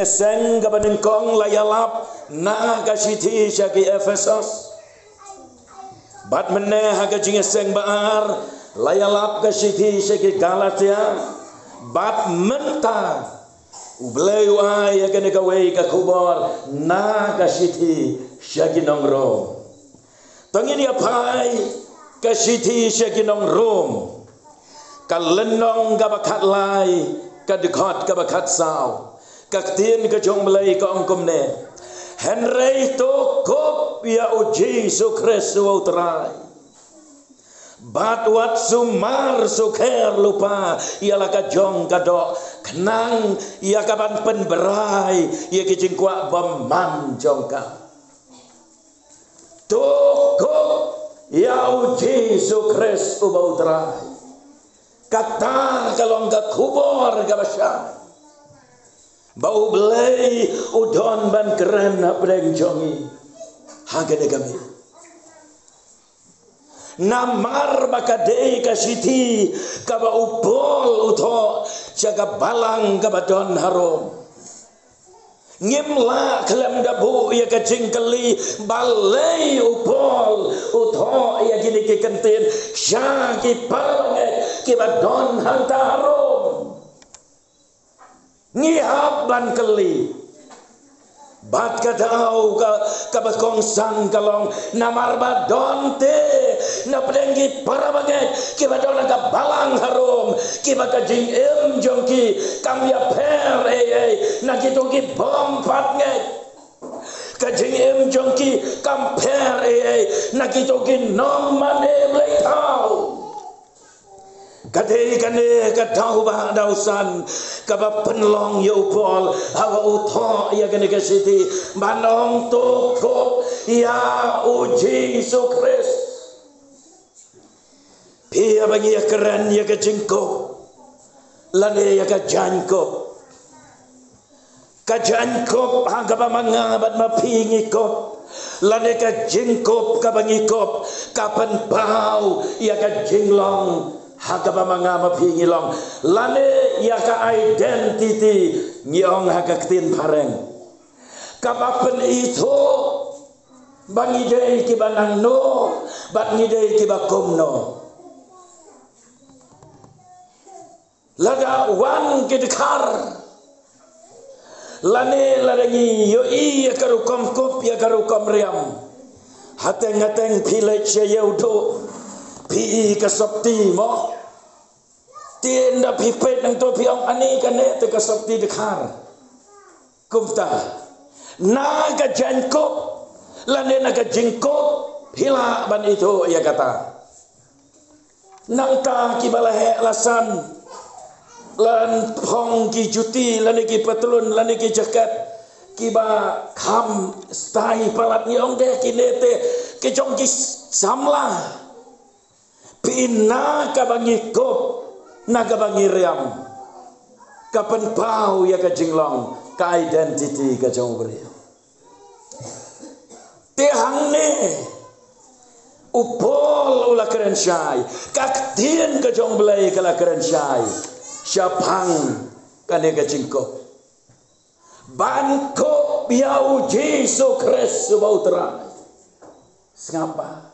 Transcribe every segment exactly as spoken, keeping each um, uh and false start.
Seng kaba nyngkong la ïalap na ka shithi sha ki Ephesos. Bad mynne ha ka jingïaseng ba ar la ïalap ka shithi sha ki Galatia. Bad mynta U Blei u ai ïa kane kawei ka khubor na ka shithi sha ki nong Rom. To ngin ïa phai ka shithi sha ki nong Rom, ka lynnong kaba khatlai, ka dkhot kaba khatsaw. Ka ktien ka jong U Blei ka ong kumne: Hynrei to kup ïa U Jisu Khrist uba U Trai, bad wat sumar sukher lypa ïa la ka jong ka doh, khnang ïa kaban pynbrai ïa ki jingkwah bymman jong ka. To kup ïa U Jisu Khrist uba U Trai. Kata ka long ka khubor kaba shai ba U Blei u don ban kren hapdeng jong ngi ha kane ka miet. Namar ba ka dei ka shithi kaba u Paul u thoh sha ka balang kaba don ha Rom. Ngim lah khlem da buh ïa ka jingkylli balei u Paul u thoh ïa kine ki kyntien sha ki parabangeit kiba don hangta ha Rom. Ngi hap ban kylli. Bad ka daw ka, kaba kongsan ka long, namar ba don te na pdeng ki parabangeit kiba don ha ka balang ha Rom, kiba ka jingim jong ki kam ïapher ei ei na kito ki bym pat ngeit. Ka jingim jong ki kam pher ei ei na kito ki nongmane blei thaw. Ka dei kane ka daw ba daw san kaba pynlong ïa u Paul haba u thoh ïa kane ka shithi, ban ong to kup ïa U Jisu Khrist. Phi, haba ngi ïa kren ïa ka jingkup lane ïa ka jaiñkup, ka jaiñkup ha kaba ma nga bad ma phi ngi kup, lane ka jingkup kaba ngi kup, ka pynpaw ïa ka jinglong ha kaba ma nga ma phi ngi long, lane ïa ka identity ngi ong ha ka ktien phareng. Kaba pynithuh ba ngi dei kiba nangno bad ngi dei kiba kumno. Lada wan ki dkhar, lane lada ngi ïohi ïa ka rukom kup, ïa ka rukom riam, hateng hateng phi leit sha ïew duh, phi i ka sopti mo. Te ynda phi peit nangto phi ong, ani kane te ka sopti dkhar. Kumta na ka jaiñkup lane na ka jingkup phi lah ban ithuh ïa kata. Nangta kiba la heh la san, la phong ki juti lane ki patlun lane ki jaket kiba kham stai palat, ngi ong de kine te ki jong ki samla. Phi, na kaba ngi kup, na kaba ngi riam, ka pynpaw ïa ka jinglong, ka identity ka jong u briew. Te hangne u Paul u la kren shai, ka ktien ka jong u Blei ka la kren shai shaphang kane ka jingkup. Ban kup ïa U Jisu Khrist uba U Trai. Sngap ba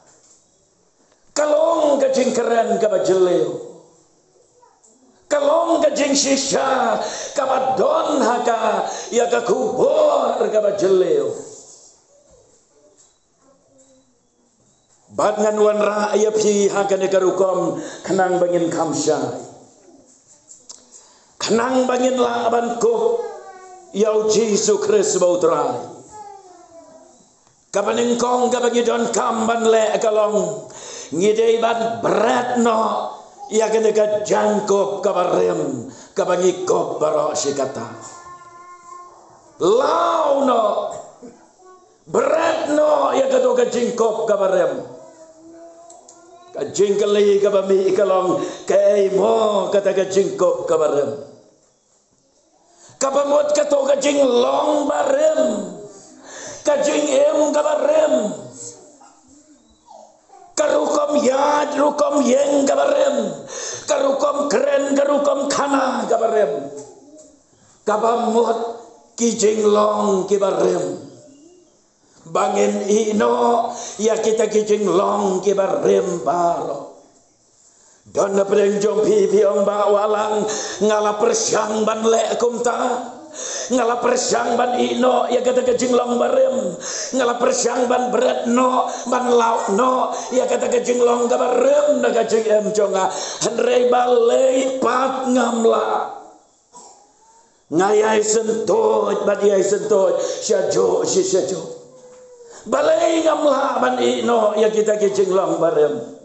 ka long ka jingkren kaba jylliew, ka long ka jingshisha kaba don ha ka ïa ka khubor kaba jylliew. Bad ngan wanrah ïa phi ha kane ka rukom khnang ba ngin kham shai, khnang ba ngin lah ban kup ïa U Jisu Khrist uba U Trai. Kaba nyngkong kaba ngi donkam ban leh ka long, ngi dei ban bret noh ïa kane ka jaiñkup kaba rim kaba ngi kup baroh shi katta. Law noh, bret noh ïa kato ka jingkup kaba rim. Ka jingkylli kaba mih ka long, kaei mo kata ka jingkup kaba rim? Kaba mut kato ka jinglong barim, ka jingim kaba rim, ka rukom ïaid rukom ïeng kaba rim, ka rukom kren ka rukom khana kaba rim. Kaba mut ki jinglong kiba rim. Ba ngin ïehnoh ïa kita ki jinglong kiba rim baroh. Don na pdeng jong phi, phi ong, Bah Wahlang, nga la pyrshang ban leh kumta. Nga la pyrshang ban ïehnoh ïa kata ka jinglong barim. Nga la pyrshang ban bret noh, ban law noh ïa kata ka jinglong kaba rim na ka jingim jong nga. Hynrei balei pat ngam lah? Nga ïai syntuid bad ïai syntuid, shajuh shi shajuh. Balei ngam lah ban ïehnoh ïa kita ki jinglong barim?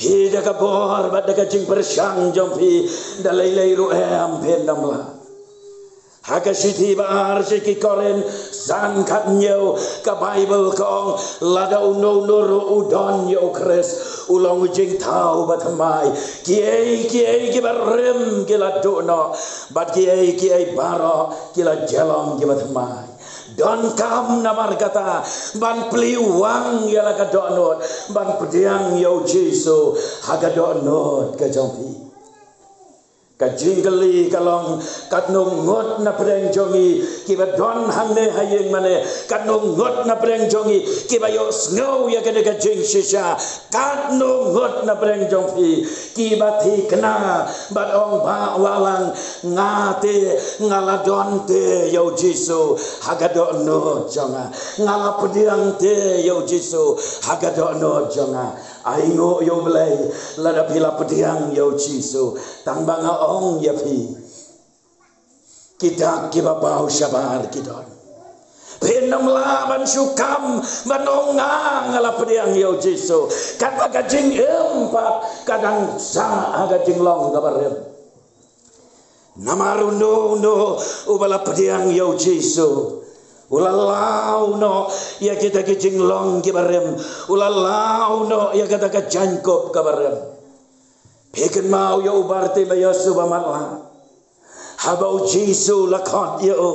Phi da ka bor bad da ka jingpyrshang jong phi, da lei lei ruh em phin ym lah. Ha ka shithi ba ar sha ki Korinth, san khat hynñiew, ka Baibl ka ong, lada uno uno ruh u don ïa u Khrist, u long u jingthaw bathymmai. Kiei kiei kiba rim ki la duh noh, bad kiei kiei baroh ki la jia long kiba thymmai. Donkam namar kata ban plie wang ïa la ka dohnud, ban pdiang ïa u Jisu ha ka dohnud ka jong phi. Ka jingkylli ka long, katno ngut na pdeng jong ngi kiba don hangne ha ïing mane, katno ngut na pdeng jong ngi kiba ïohsngew ïa kane ka jingshisha, katno ngut na pdeng jong phi kiba thikna bad ong, Bah Wahlang, nga te nga la don te ïa u Jisu ha ka dohnud jong nga, nga la pdiang te ïa u Jisu ha ka dohnud jong nga. Ai nguh ïa U Blei lada phi la pdiang ïa u Jisu. Tang ba nga ong ïa phi, ki dak kiba paw shabar ki don. Phin ym lah ban shu kam ban ong, nga nga la pdiang ïa u Jisu, katba ka jingim pat ka dang sah ha ka jinglong kaba rim. Namar uno uno uba la pdiang ïa u Jisu, u la law noh ïa kita ki jinglong kiba rim, u la law noh ïa kata ka jaiñkup kaba rim. Phi kynmaw ïa u Bartimeus uba matlah. Haba u Jisu u la khot ïa u,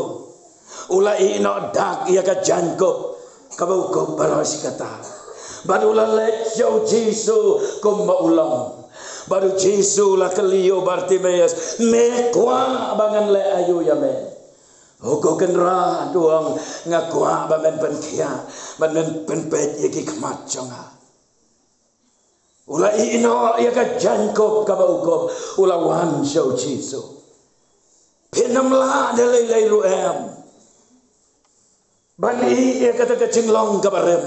u la ïehnoh dak ïa ka jaiñkup kaba u kup baroh shi katta. Bad u la leit sha u Jisu kumba u long. Bad u Jisu u la kylli ïa u Bartimeus, me kwah ba ngan leh aïu ïa me? U Kynrad u ong, nga kwah ba men pynkhiah, ba men pynpeit ïa ki khmat jong nga. U la ïehnoh ïa ka jaiñkup kaba u kup, u la wan sha u Jisu. Phin ym lah da lei lei ruh em ban ïeh ïa kata ka jinglong kaba rim.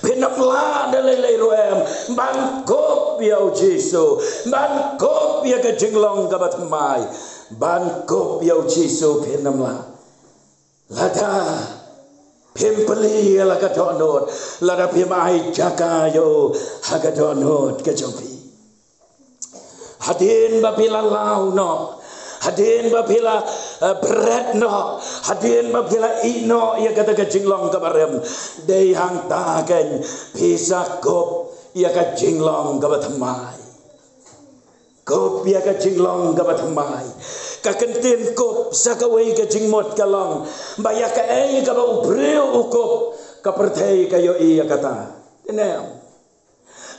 Phin ym lah da lei lei ruh em ban kup ïa u Jisu, ban kup ïa ka jinglong kaba thymmai, ban kup ïa u Jisu, phin ym lah. Lada phim plie ïa la ka dohnud, lada phim ai jaka ïa u ha ka dohnud ka jong phi. Hadien ba phi la law noh, hadien ba phi la, eh, bret noh, hadien ba phi la ïehnoh ïa kata ka jinglong kaba rim, dei hangta keiñ phi sa kup ïa ka jinglong kaba thymmai. Kup ïa ka jinglong kaba thymmai. Ka kyntien kup sa kawei ka jingmut ka long ba ïa kaei kaba u briew u kup, ka pyrthei ka ïohi ïa kata. Te ne em?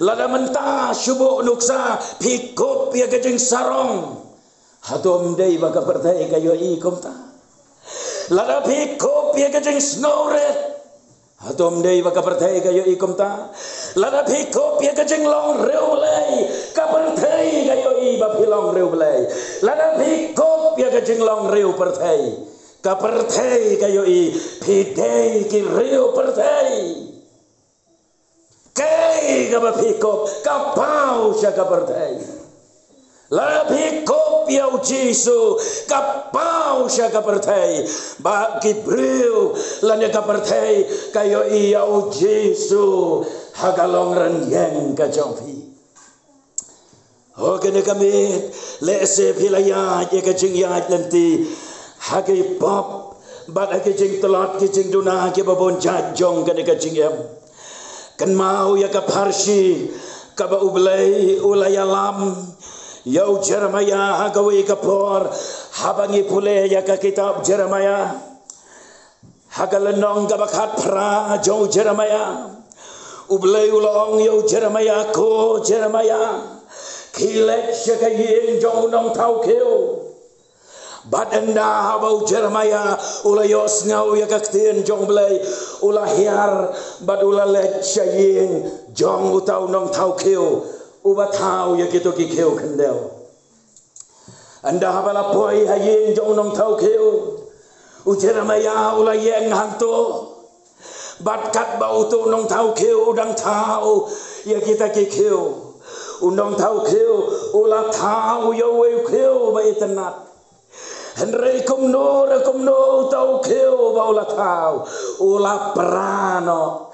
Lada mynta shu buh nuksa phi kup ïa ka jingsarong, hato ym dei ba ka pyrthei ka ïohi kumta? Lada phi kup ïa ka jingsngewrit, hato ym dei ba ka pyrthei ka ïohi kumta? Lada phi kup ïa ka jinglong riewblei, ka pyrthei ka ïohi ba phi long riewblei. Lada phi kup ïa ka jinglong riewpyrthei, ka pyrthei ka ïohi phi dei ki riewpyrthei. Kaei kaba phi kup ka paw sha ka pyrthei. Lada phi kup ïa u Jisu, ka paw sha ka pyrthei. Ba ki briew lane ka pyrthei ka ïohi ïa u Jisu ha ka longrynieng ka jong phi. Ho kane ka miet, lehse phi la ïaid ïa ka jingïaid lynti ha ki pop bad ha ki jingtlot ki jingduna kiba bun jait jong kane ka jingim. Kynmaw ïa ka pharshi kaba U Blei u la ïalam ïa u Jeremiah ha kawei ka por, haba ngi pule ïa ka kitab Jeremiah. Ha ka lynnong kaba khatphra jong u Jeremiah, U Blei u la ong ïa u Jeremiah, ko Jeremiah, khie leit sha ka ïing jong u nongthaw khiew. Bad ynda haba u Jeremiah u la ïohsngew ïa ka ktien jong U Blei, u la hiar bad u la leit sha ïing jong uta u nongthaw khiew uba thaw ïa kito ki khiew khyndew. Ynda haba la poi ha ïing jong u nongthaw khiew, u Jeremiah u la ïeng hangto. Bad katba uto u nongthaw khiew u dang thaw ïa kita ki khiew, u nongthaw khiew u la thaw ïa uwei u khiew ba itynnat. Hynrei kumno re kumno uta u khiew ba u la thaw, u la pra noh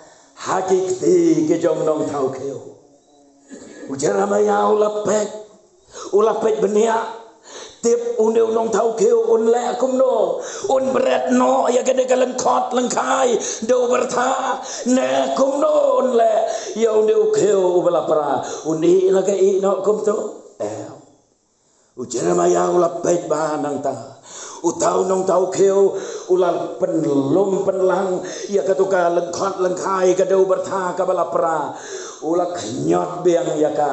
ha ki kti ki jong u nongthaw khiew. U Jeremiah u la peit, u la peit bniah. Tip une u nongthaw khiew un leh kumno, un bret noh ïa kane ka lyngkhot lyngkhai da u byrtha, ne kumno un leh ïa une u khiew uba la pra, un ïeh la ka ïeh noh kumto. Eh. U Jeremiah u la peit ba nangta uta u nongthaw khiew u la pynlum pynlang ïa kato ka lyngkhot lyngkhai ka da u byrtha kaba la pra. U la khñiot biang ïa ka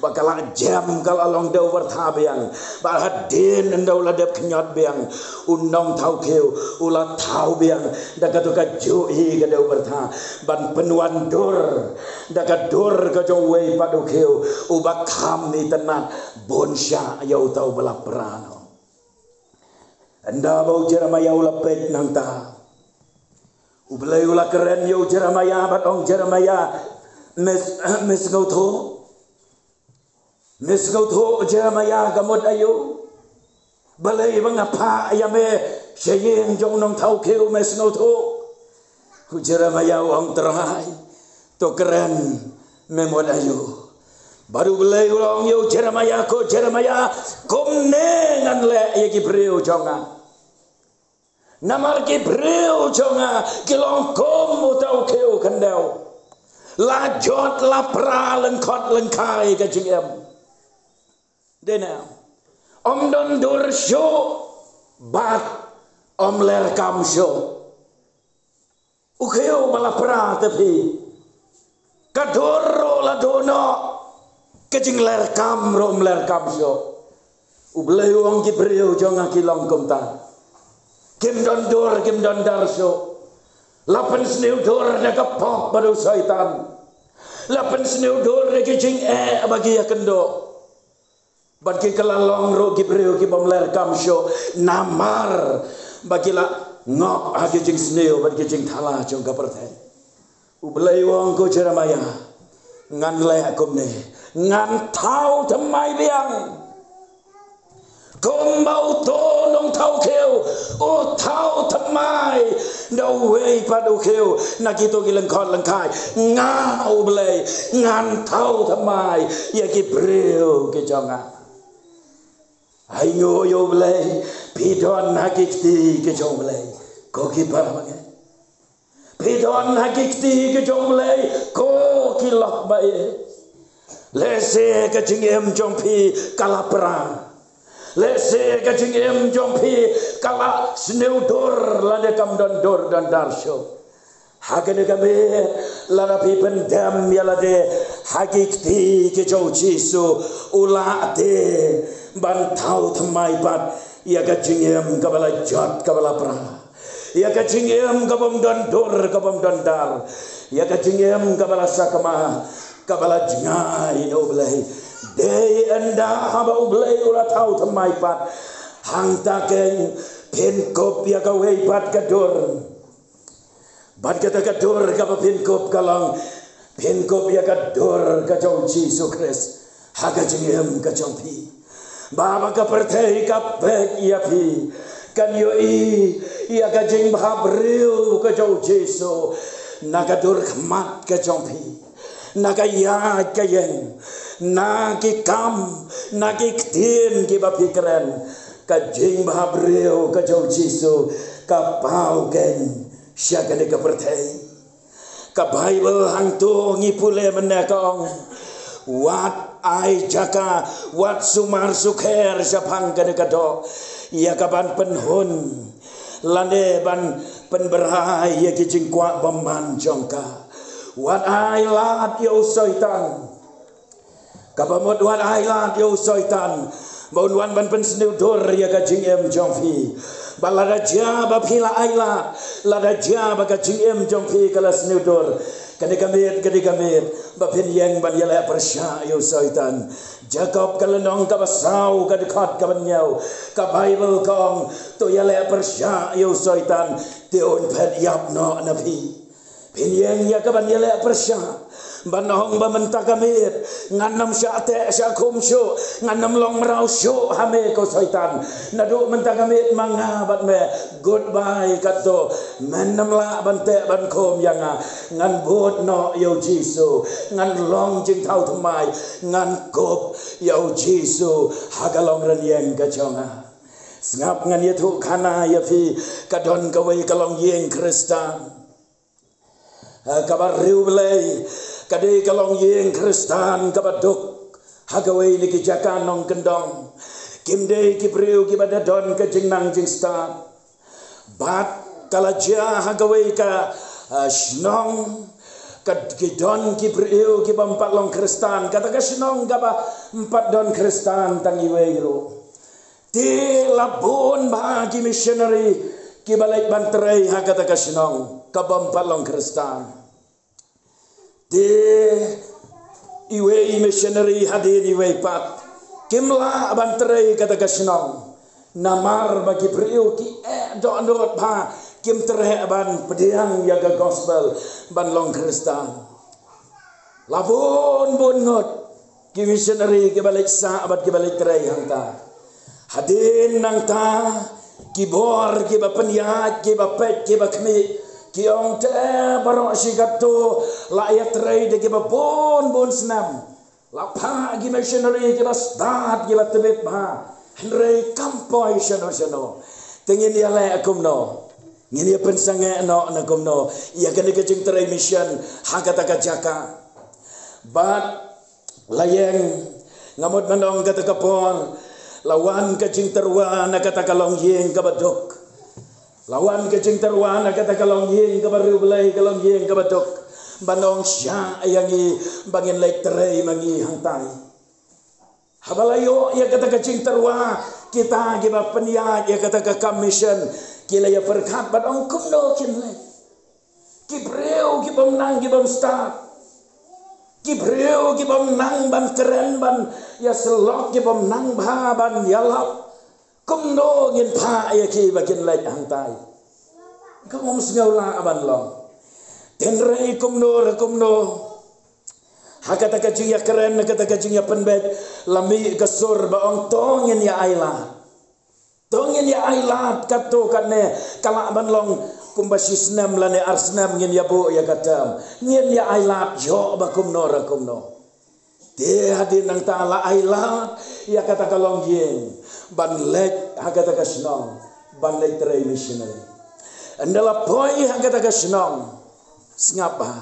ba ka la jem, ka la long da u byrtha biang. Ba hadien ynda u la dep khñiot biang, u nongthaw khiew u la thaw biang da kato ka juh hi ka da u byrtha ban pynwan dur da ka dur ka jong uwei pat u khiew uba kham itynnat bun shah ïa uta uba la pra noh. Ynda ba u Jeremiah u la peit nangta, U Blei u la kren ïa u Jeremiah bad ong, Jeremiah, me s-, me sngewthuh? Me sngewthuh Jeremiah, ka mut aïu? Balei ba nga phah ïa me sha ïing jong u nongthaw khiew, me sngewthuh? U Jeremiah u ong, Trai, to kren, me mut aïu? Bad U Blei u la ong ïa u Jeremiah, ko Jeremiah, kumne ngan leh ïa ki briew jong nga. Namar ki briew jong nga ki long kum uta u khiew khyndew, la jot la pra lyngkhot lyngkhai ka jingim. Dei ne em? Ym don dur shuh bad ym ler kam shuh. U khiew ba la pra te phi, ka dur ruh la dur noh, ka jingler kam ruh ym ler kam shuh. U Blei u ong, ki briew jong nga ki long kumta. Kim don dur, kim don dar shuh. La pynsniew dur da ka pop bad u Soitan. La pynsniew dur da ki jingeh ba ki ïakynduh. Bad ki kylla long ruh ki briew ki bym ler kam shuh, namar ba ki la ngop ha ki jingsniew bad ki jingthala jong ka pyrthei. U Blei u ong, ko Jeremiah, ngan leh kumne, ngan thaw thymmai biang. Kumba uto u nongthaw khiew u thaw thymmai da uwei pat u khiew na kito ki lyngkhot lyngkhai, nga U Blei ngan thaw thymmai ïa ki briew ki jong nga. Ai nguh ïa U Blei, phi don ha ki kti ki jong U Blei, ko ki para bangeit. Phi don ha ki kti ki jong U Blei, ko ki lok baieit. Lehse ka jingim jong phi ka la pra. Lehse ka jingim jong phi ka la sniew dur lane kam don dur don dar shuh. Ha kane ka miet, lada phi pyndem ïa lade ha ki kti ki jong U Jisu, u lah te ban thaw thymmai pat ïa ka jingim kaba la jot kaba la pra, ïa ka jingim ka bym don dur ka bym don dar, ïa ka jingim kaba la sakma, kaba la jngai na U Blei. Dei ynda haba U Blei u la thaw thymmai pat, hangta keiñ phin kup ïa kawei pat ka dur. Bad kata ka dur kaba phin kup ka long, phin kup ïa ka dur ka jong U Jisu Khrist ha ka jingim ka jong phi. Ba haba ka pyrthei ka peit ïa phi, kan ïohi ïa ka jingbhabriew ka jong U Jisu na ka dur khmat ka jong phi, na ka ïaid ka ïeng, na ki kam, na ki ktien kiba phi kren. Ka jingbhabriew ka jong U Jisu ka paw keiñ sha kane ka pyrthei. Ka Baibl hangto ngi pule mynne ka ong, wat ai jaka, wat sumar sukher shaphang kane ka doh ïa ka ban pynhun lane ban pynbrai ïa ki jingkwah bymman jong ka. Wat ai lad ïa u Soitan. Kaba mut wat ai lad ïa u Soitan Ba un wan ban pynsniew dur ïa ka jingim jong phi. Ba lada jia ba phi la ailad, lada jia ba ka jingim jong phi ka la sniew dur, ka dei ka miet, ka dei ka miet ba phin ïeng ban ïaleh pyrshah ïa u Soitan. Jakob ka lynnong kaba saw, ka dkhot kaba hynñiew, ka Baibl ka ong, to ïaleh pyrshah ïa u Soitan, te un phet ïap noh na phi. Phin ïeng ïa ka ban ïaleh pyrshah, ban ong ba mynta ka miet ngan ym shah teh shah khum shuh, ngan ym long mraw shuh ha me ko Soitan. Naduh mynta ka miet ma nga bad me, goodbye katto. Men ym lah ban teh ban khum ïa nga. Ngan bud noh ïa u Jisu, ngan long jingthaw thymmai, ngan kup ïa u Jisu ha ka longrynïeng ka jong nga. Sngap, ngan ïathuh khana ïa phi, ka don kawei ka longïing Khristan, ha, kaba riewblei. Ka dei ka longïing Khristan kaba duk ha kawei na ki jaka nongkyndong. Kim dei ki briew kiba da don ka jingnang jingstad. Bad ka la jia ha kawei ka, ah, shnong, ka, ki don ki briew kiba ym pat long Khristan. Kata ka shnong kaba ym pat don Khristan tang iwei ruh. Te la bun bha ki missionary kiba leit ban trei ha kata ka shnong kaba ym pat long Khristan. Te iwei i missionary hadien iwei pat kim lah ban trei kata ka shnong. Namar ba ki briew ki eh dohnud bha, kim treh ban pdiang ïa ka gospel ban long Khristan. La bun bun ngut ki missionary kiba leit sah bad kiba leit trei hangta. Hadien nangta ki bor kiba pynïaid, kiba peit, kiba khmih, ki ong te baroh shi katto la ïatrei da kiba bun bun snem. La phah ki missionary kiba stad, kiba tbit bha. Hynrei kam poi shano shano. Te ngin ïaleh kumno? Ngin ïa pynsangeh noh na kumno ïa kane ka jingtrei mission ha kata ka jaka? Bad la ïeng, nga mut ban ong, kata ka por la wan ka jingtyrwa na kata ka longïing kaba duk. La wan ka jingtyrwa na kata ka longïing kaba riewblei, ka longïing kaba duk, ban ong shah ïa ngi ba ngin leit trei ma ngi hangtai. Haba la ïoh ïa kata ka jingtyrwa, kita kiba pynïaid ïa kata ka kam mission ki la ïa pyrkhat bad ong, kumno kin leh? Ki briew ki bym nang, ki bym stad, ki briew ki bym nang ban kren, ban ïasyllok, ki bym nang bha ban ïalap, kumno ngin phah ïa ki ba kin leit hangtai? Ka bym sngew lah ban long. Hynrei kumno re kumno, ha kata ka jingïakren, ha kata ka jingïapynbeit, la mih ka sur ba ong, to ngin ïa ailad. To ngin ïa ailad katto katne, ka lah ban long kumba shi snem lane ar snem ngin ïa buh ïa ka term. Ngin ïa ailad ïoh ba kumno re kumno. Te hadien nangta la ailad ïa kata ka longïing ban leit ha kata ka shnong ban leit trei missionary. Ynda la poi ha kata ka shnong, sngap bha,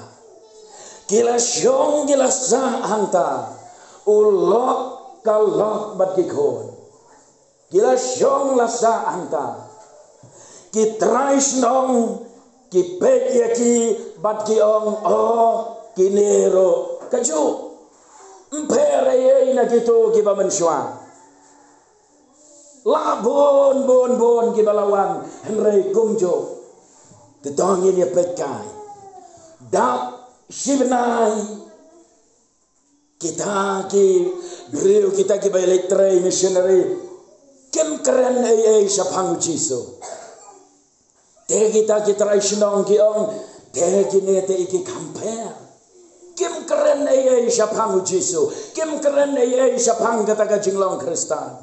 ki la shong ki la sah hangta, u lok ka lok bad ki khun. Ki la shong la sah hangta. Ki trai shnong ki peit ïa ki bad ki ong, o, kine ruh kajuh. Ym pher ei ei na kito kiba mynshuwa. La bun bun bun kiba la wan, hynrei kumjuh. Te to ngin ïa peit kai. Dap shi bnai, kita ki briew, kita kiba leit trei missionary, kim kren ei ei shaphang u Jisu. Te kita ki trai shnong ki ong, te kine te i ki kham pher. Kim kren ei ei shaphang u Jisu. Kim kren ei ei shaphang kata ka jinglong Khristan.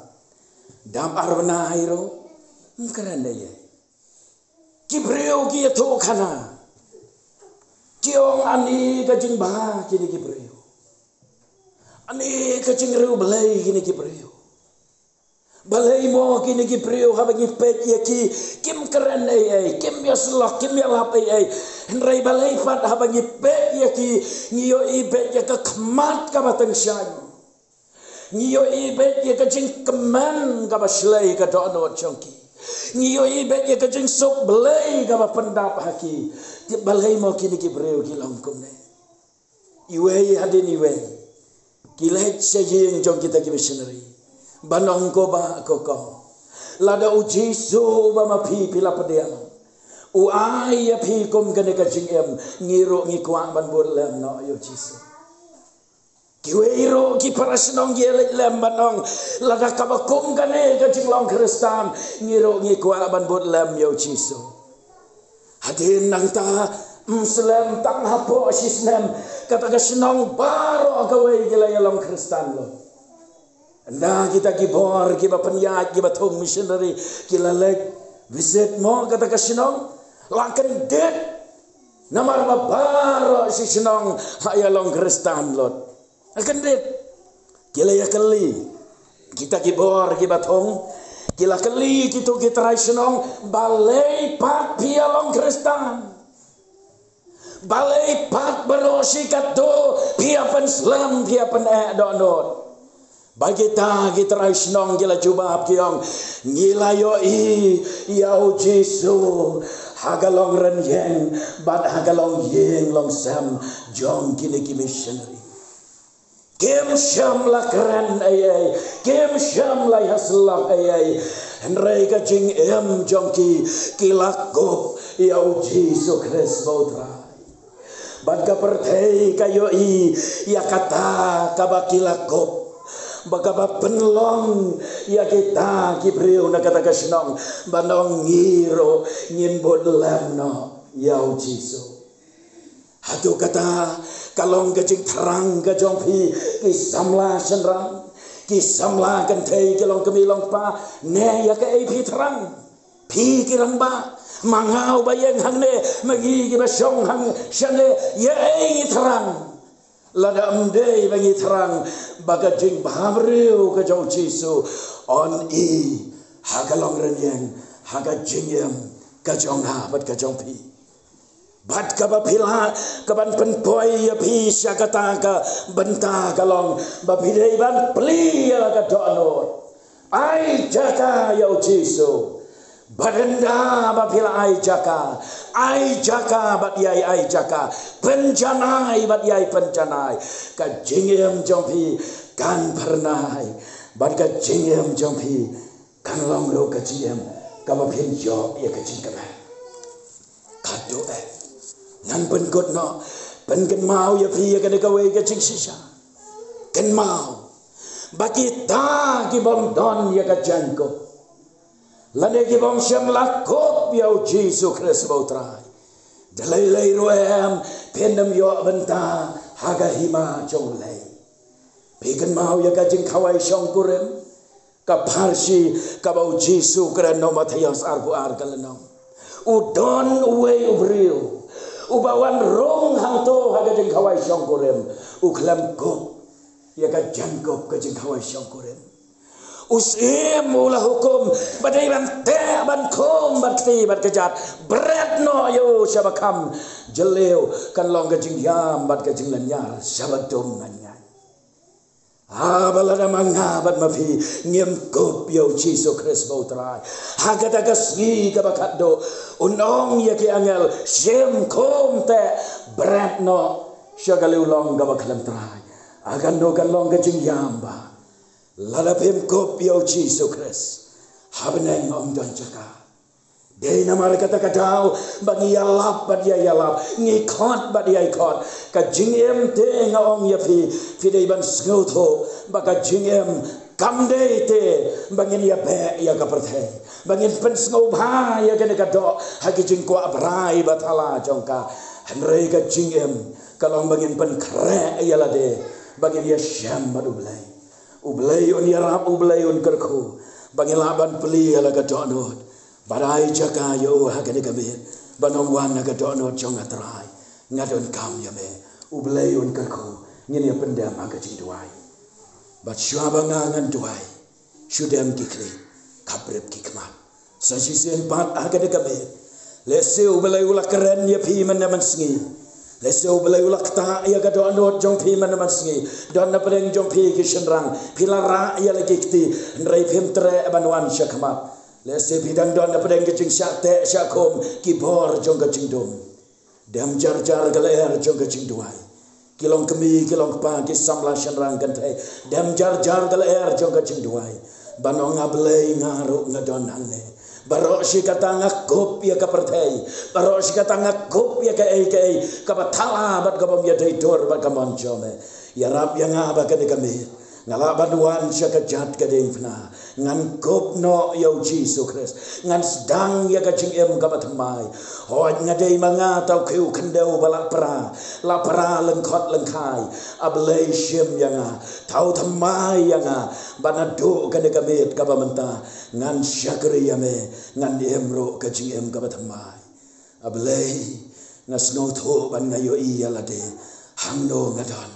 Dap ar bnai ruh, ym kren ei ei. Ki briew ki ïathuh khana. Ki ong, ani ka jingbha kine ki briew. Ani ka jingriewblei kine ki briew. Balei mo kine ki briew haba ngi peit ïa ki, kim kren ei ei, kim ïasyllok, kim ïalap ei ei. Hynrei balei pat haba ngi peit ïa ki, ngi ïohi beit ïa ka khmat kaba tyngshaiñ. Ngi ïohi beit ïa ka jingkmen kaba shlei ka dohnud jong ki. Ngi ïohi beit ïa ka jingsuk Blei kaba pyndap ha ki. Te balei mo kine ki briew ki long kumne? Iwei hadien iwei ki leit sha ïing jong kita ki missionary. Ban ong ko Bah ko kong, lada u Jisu ba ma phi phi la pdiang u ai ïa phi kum kane ka jingim, ngi ruh ngi kwah ban bud lem noh ïa u Jisu. Kiwei ruh ki para shnong ki leit lem ban ong, lada kaba kum kane ka jinglong Khristan, ngi ruh ngi kwah ban bud lem ïa u Jisu. Hadien nangta, ym slem tang hapoh shisnem, kata ka shnong baroh kawei ki la ïalong Khristan lut. Ynda kita ki bor kiba pynïaid kiba thung missionary ki la leit visit mo kata ka shnong, la kyndit. Namar ba baroh shi shnong ha ïalong Khristan lut. La kyndit. Ki la ïakylli, kita ki bor kiba thung, ki la kylli kito ki trai shnong, balei pat phi ïalong Khristan? Balei pat baroh shi katto phi ïa pynslem, phi ïa pyneh dohnud? Ba kita ki trai shnong ki la jubab ki ong, ngi la ïohi ïa u Jisu ha ka long rynïeng bad ha ka long ïing long sem jong kine ki missionary. Kim shym la kren ei ei, kim shym la ïasyllok ei ei. Hynrei ka jingim jong ki, ki la kup ïa u Jisu Khrist ba u Trai. Bad ka pyrthei ka ïohi ïa kata kaba ki la kup, ba kaba pynlong ïa kita ki briew na kata ka shnong ban ong, ngi ruh ngin bud lem noh ïa u Jisu. Hato kata ka long ka jingthrang ka jong phi, ki samla shynrang, ki samla kynthei, ki longkmie longkpa, ne ïa kaei phi thrang? Phi ki rangbah, ma nga uba ïeng hangne, ma ngi kiba shong hang shangne, ïa ei ngi thrang? Lada ym dei ba ngi thrang ba ka jingbhabriew ka jong u Jisu yn i ha ka long rynïeng, ha ka jingim ka jong nga bad ka jong phi. Bad kaba phi lah ka ban pynpoi ïa phi sha kata ka bynta ka long ba phi dei ban plie ïa la ka dohnud. Ai jaka ïa u Jisu. Bad ynda ba phi la ai jaka, ai jaka bad ïai ai jaka, pynjanai bad ïai pynjanai, ka jingim jong phi kan phyrnai, bad ka jingim jong phi kan long ruh ka jingim kaba phin ïoh ïa ka jingkmen. Ka duh eh. Ngan pynkut noh, pynkynmaw ïa phi ïa kane kawei ka jingshisha. Kynmaw ba kita ki bym don ïa ka jaiñkup, lane ki bym shym la kup ïa u Jisu Khrist ba u Trai, da lei lei ruh em phin ym ïoh bynta ha ka hima jong U Blei. Phi kynmaw ïa ka jingkhawai shongkurim ka pharshi kaba u Jisu u kren ha u Mathaios arphew ar ka lynnong. U don uwei u briew uba wan rung hangto ha ka jingkhawai shongkurim. U khlem kup ïa ka jaiñkup ka jingkhawai shongkurim. U Syiem u la hukum ba dei ban teh, ban khum, ban kti, ban kjat. Bret noh ïa u sha ba kham jylliew, kan long ka jingïam bad ka jinglynñiar sha ba dum ngan ngan. Haba lada ma nga bad ma phi ngim kup ïa u Jisu Khrist ba u Trai, ha kata ka sngi kaba khatduh un ong ïa ki angel, shim, khum, teh, bret noh sha ka liw long kaba khlem trai. Kano kan long ka jingïam ba lada phim kup ïa u Jisu Khrist ha bneng ym don jaka. Dei namar kata ka daw ba ngi ïalap bad ïai ïalap, ngi khot bad ïai khot. Ka jingim te nga ong ïa phi, phi dei ban sngewthuh ba ka jingim kam dei te ba ngin ïabeh ïa ka pyrthei, ba ngin pynsngewbha ïa kane ka doh ha ki jingkwah brai ba thala jong ka. Hynrei ka jingim ka long ba ngin pynkhreh ïa lade, ba ngin ïashem bad U Blei. U Blei un ïarap, U Blei un kyrkhu ba ngin lah ban plie ïa la ka dohnud. Bad ai jaka ïa u ha kane ka miet ban ong, wan ha ka dohnud jong nga Trai, nga donkam ïa me. U Blei un kyrkhu. Ngin ïa pyndem ha ka jingduwai. Bad shuwa ba nga ngan duwai, shu dem ki khlieh, khapbrip ki khmat. Sa shisien pat ha kane ka miet, lehse U Blei u la kren ïa phi mynne mynsngi. Lehse U Blei u la ktah ïa ka dohnud jong phi mynne mynsngi. Don na pdeng jong phi ki shynrang, phi la rah ïa la ki kti, hynrei phim treh ban wan sha khmat. Lehse phi dang don na pdeng ka jingshah teh shah khum, ki bor jong ka jingdum. Dem jar jar ka lyer jong ka jingduwai. Ki long kmie, ki long kpa, ki samla shynrang kynthei, dem jar jar ka lyer jong ka jingduwai, ban ong, A Blei, nga ruh nga don hangne. Baroh shi katta nga kup ïa ka pyrthei, baroh shi katta nga kup ïa kaei kaei kaba thala bad ka bym ïadei dur bad ka mon jong me. Ïarap ïa nga ba kane ka miet nga lah ban wan sha ka jait ka diengphna. Ngan kup noh ïa u Jisu Khrist, ngan sdang ïa ka jingim kaba thymmai. Hooid, nga dei ma nga tau khiew khyndew ba la pra, la pra lyngkhot lyngkhai. A Blei, shim ïa nga, tau thymmai ïa nga, ba naduh kane ka miet kaba mynta ngan shakri ïa me, ngan im ruh ka jingim kaba thymmai. A Blei, nga sngewthuh ban nga ïohi ïa lade hangno nga don.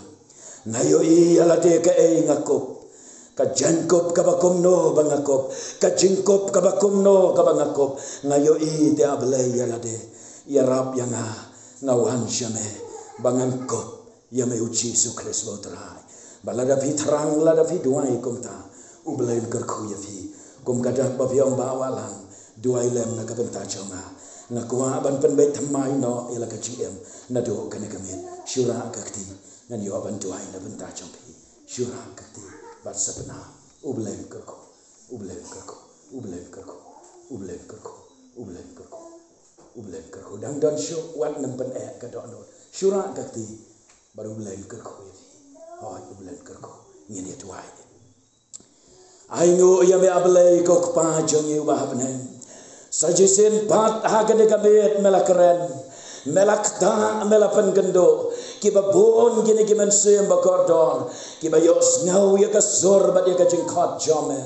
Nga ïohi ïa lade kaei nga kup, ka jingkup kaba kumno ba nga kup, ka jingkup kaba kumno kaba nga kup. Nga ïohi te A Blei ïa lade. Ïarap ïa nga, nga wan sha me ba ngan kup ïa me u Jisu Khrist ba u Trai. Ba lada phi thrang, lada phi duwai kumta, U Blei un kyrkhu ïa phi. Kum ka dak ba phi ong, Bah Wahlang, duwai lem na ka bynta jong nga. Nga kwah ban pynbeit thymmai noh ïa la ka jingim naduh kane ka miet. Shu rah ka kti, ngan ïoh ban duwai na bynta jong phi. Shu rah ka kti bad sa pynah. U Blei un kyrkhu, U Blei un kyrkhu, U Blei un kyrkhu, U Blei un kyrkhu, U Blei un kyrkhu, U Blei un kyrkhu. Dang don shuh, wat nym pyneh ka dohnud. Shu rah ka kti bad U Blei un kyrkhu ïa phi. Hooid, U Blei un kyrkhu. Ngin ïa duwai. Ainguh ïa me A Blei ko Kpa jong ngi uba ha bneng. Sa shisien pat ha kane ka miet me la kren, me la ktah, me la pynkynduh. Kiba bun kine ki mynsiem ba kordor kiba ïohsngew ïa ka sur bad ïa ka jingkhot jong me,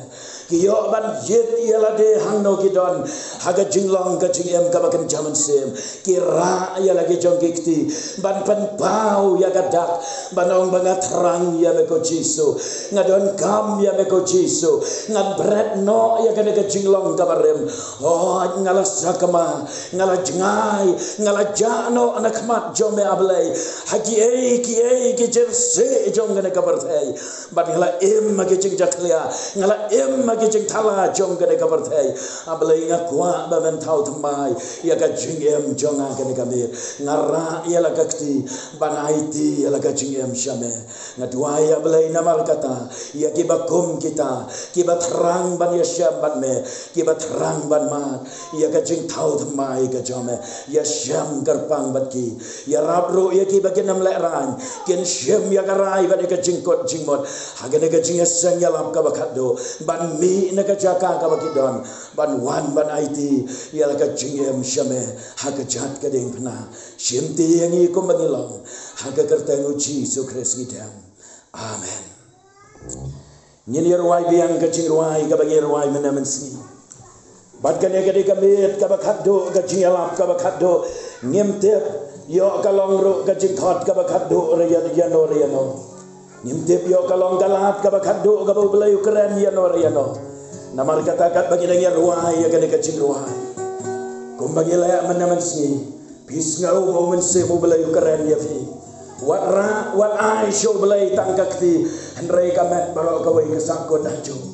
ki ïoh ban ïit ïa lade hangno ki don ha ka jinglong ka jingim kaba kynja mynsiem. Ki rah ïa la ki jong ki kti ban pynpaw ïa ka dak, ban ong ba nga thrang ïa me ko Jisu, nga donkam ïa me ko Jisu, ngan bret noh ïa kane ka jinglong kaba rim. Hooid, nga la sakma, nga la jngai, nga la jah noh na khmat jong me A Blei ha kiei kiei ki jingïaseng jong kane ka pyrthei. Bad nga la im ha ki jingjakhlia, nga la im ha ki jingthala jong kane ka pyrthei. A Blei, nga kwah ba men thaw thymmai ïa ka jingim jong nga kane ka miet. Nga rah ïa la ka kti ban aiti ïa la ka jingim sha me. Nga duwai A Blei namar kata, ïa kiba kum kita, kiba thrang ban ïashem bad me, kiba thrang ban mad ïa ka jingthaw thymmai ka jong me, ïashem kyrpang bad ki. Ïarap ruh ïa kiba kin ym lehraiñ, kin shim ïa ka rai bad ïa ka jingkut jingmut ha kane ka jingïaseng ïalap kaba khatduh, ban mih na ka jaka kaba ki don, ban wan ban aiti ïa la ka jingim sha me ha ka jait ka diengphna. Shimti ïa ngi kumba ngi long, ha ka kyrteng U Jisu Khrist ngi dem. Amen. Ngin ïa rwai biang ka jingrwai kaba ngi rwai mynne mynsngi. Bad kane ka dei ka miet kaba khatduh, ka jingïalap kaba khatduh. Ngim tip ïoh ka long ruh ka jingkhot kaba khatduh re ïa, ïano re ïano. Ngim tip ïoh ka long ka lad kaba khatduh kaba U Blei u kren ïano re ïano. Namar kata katba ngi dang ïa rwai ïa kane ka jingrwai, kumba ngi leh mynne mynsngi, phi sngew ba U Mynsiem U Blei u kren ïa phi, wat rah, wat ai sha U Blei tang ka kti, hynrei ka met baroh kawei ka sahkut ha jong.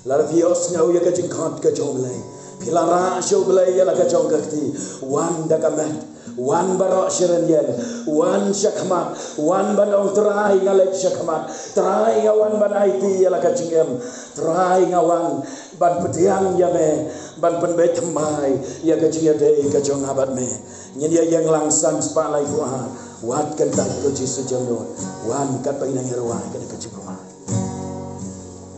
Lada phi ïohsngew ïa ka jingkhot ka jong U Blei, phi la rah sha U Blei ïa la ka jong ka kti, wan da ka met, wan baroh shi rynïeng, wan sha khmat, wan ban ong, Trai, nga leit sha khmat. Trai, nga wan ban aiti ïa la ka jingim. Trai, nga wan ban pdiang ïa me, ban pynbeit thymmai ïa ka jingïadei ka jong nga bad me. Ngin ïa ïeng lang, san spah laiphew ar. Wat kyntait ko Jisu jemnud. Wan katba ngi nang ïa rwai kane ka jingrwai.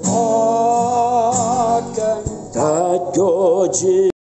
Wat kyntait ko Jisu.